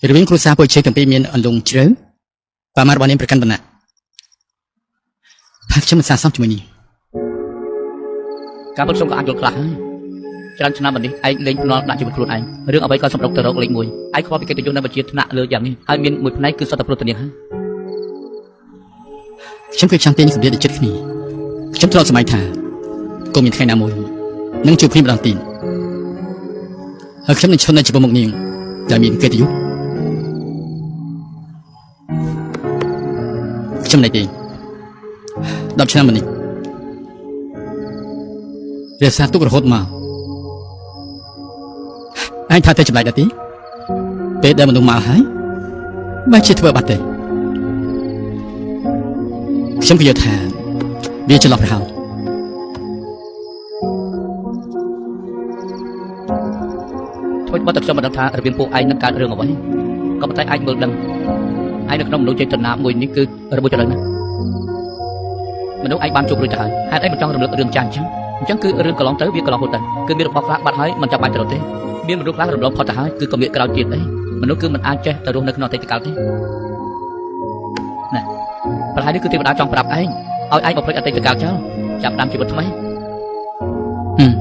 រវាងគ្រួសារពួកជើងទាំងពីរមានអន្លង់ជ្រៅប៉ាម៉ារបស់នាងប្រកាន់បណ្ណាហើយខ្ញុំមិនសាកសមជាមួយនេះ ការពិតខ្ញុំក៏អាចយល់ខ្លះហើយច្រើនឆ្នាំមកនេះឯងលេងភ្នាល់ដាក់ជីវិតខ្លួនឯងរឿងអ្វីក៏សម្រុកទៅរកលេខ1ឯងខ្វល់ពីកិត្តិយសនៅវិជាថ្នាក់លើយ៉ាងនេះហើយមានមួយផ្នែកគឺសុទ្ធតែព្រោះតានាងហើយ ខ្ញុំគឺចង់ទាញសម្ពាធដល់ចិត្តគ្នាខ្ញុំធ្លាប់សម័យថាគង់មានថ្ងៃណាមួយនឹងជួបគ្នាម្ដងទៀតហើយខ្ញុំនឹងឈរនៅចំពោះមុខនាងដែលមានកិត្តិយសខ្ញុំមិនទេ10ឆ្នាំមកនេះរក្សាទុករហូតមកអញថាទៅចម្លែកដែរទីពេលដែលមនុស្សមកហើយបែរជាធ្វើបាត់ទេខ្ញុំក៏យល់ថាវាច្រឡោះប្រហោង ធ្វើបើតែខ្ញុំមិនដឹងថារបៀបពួកឯងនឹងកើតរឿងអ្វីក៏ប៉ុន្តែអាចមើលដឹងឯងនៅក្នុងមនុស្សចេតនាមួយនេះគឺរបួសចរិតណាមនុស្សឯងបានជួបរួចទៅហើយហេតុអីមិនចង់រំលឹករឿងចាស់អញ្ចឹងអញ្ចឹងគឺរឿងកន្លងទៅវាកន្លងហួសទៅគឺមានរបស់ខ្លះបាត់ហើយមិនចាំបាច់ទៅរកទេមានមនុស្សខ្លះរំលងផុតទៅហើយគឺក៏មានក្រោយទៀតអីមនុស្សគឺមិនអាចចេះទៅរស់នៅក្នុងអតីតកាលទេណាប្រហែលនេះគឺទេវតាចង់ប្រាប់ឯងឲ្យឯងបំភ្លេចអតីតកាលចោលចាប់ដើមជីវិតថ្មី ហឹម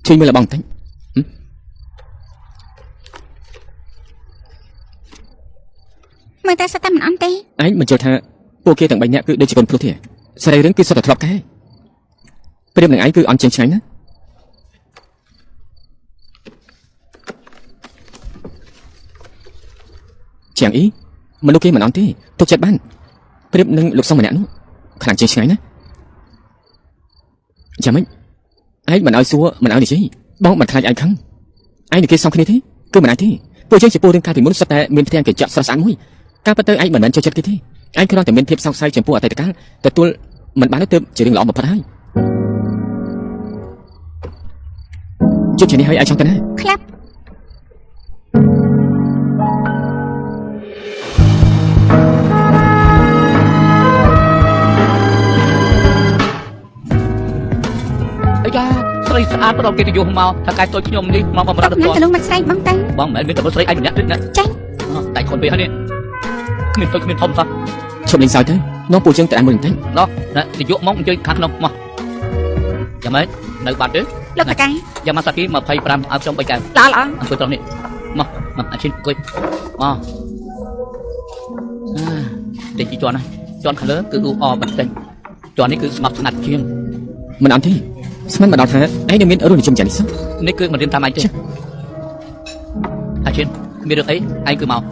ជួយមើលលបងបន្តិច មើលតែសិតតែមិនអន់ទេ ឯងមិនយល់ថាពួកគេទាំង3នាក់គឺដូចជាកូនភ្លោះទេសរីរាង្គគឺសុទ្ធតែធ្លាប់កែព្រៀបនឹងឯងគឺអន់ជាងឆ្ងាញ់ណាជាងអ៊ីមនុស្សគេមិនអន់ទេទុកចិត្តបានព្រៀបនឹងលោកសុងម្នាក់នោះខ្លាំងជាងឆ្ងាយណាចាំម៉េចឯងមិនឲ្យសួរមិនឲ្យនិយាយបងមិនខ្លាចឯងខឹងឯងនឹងគេសំគ្នាទេគឺមិនអាចទេពួកយើងជាពលរឿងកាលពីមុនសុទ្ធតែមានផ្ទាំងកញ្ចក់ស្រស់ស្អាតមួយការពិតទៅឯងមិនមែនចូលចិត្តគេទេឯងគ្រាន់តែមានភាពសង្ស័យចំពោះអតីតកាលទទួលមិនបាននោះទើបជារឿងល្អបំផុតហើយជួបជានេះហើយឯងចង់ទៅណា ក្លាប់ អាយ៉ាស្រីស្អាតផ្ដល់កិត្តិយសមកថាកែតូចខ្ញុំនេះមកបំរើ ទុក ដល់ ណាស់ទៅលងមិនស្រែកបងទៅ បងមិនមែនមានតែស្រីឯងម្នាក់ទេណា ចាញ់ តែខុនពេកហើយនេះគ្មានតូចគ្មានធំសោះ ឈប់លេងសើចទៅនាំពួកយើងទៅអានមួយបន្តិច ណោះណានាយកមកអញ្ជើញខាងក្នុងមកយ៉ាងម៉េចនៅបាត់ទេ លោកតកែ យ៉ាម៉ាសាគី25ឲ្យខ្ញុំ3កែវ ល្អល្អ អង្គុយត្រង់នេះមកមកអាឈិនអង្គុយមកអាតិចជាន់ណាជាន់ខាងលើគឺអ៊ូអបន្តិចជាន់នេះគឺស្ងប់ស្ងាត់ជាង មិនអន់ទេស្មានមិនដល់ថាឯងនឹងមានរសនិយមយ៉ាងនេះសោះ នេះគឺមិនរៀនតាមឯងទេអាឈិនមានរឿងអីឯងគឺមក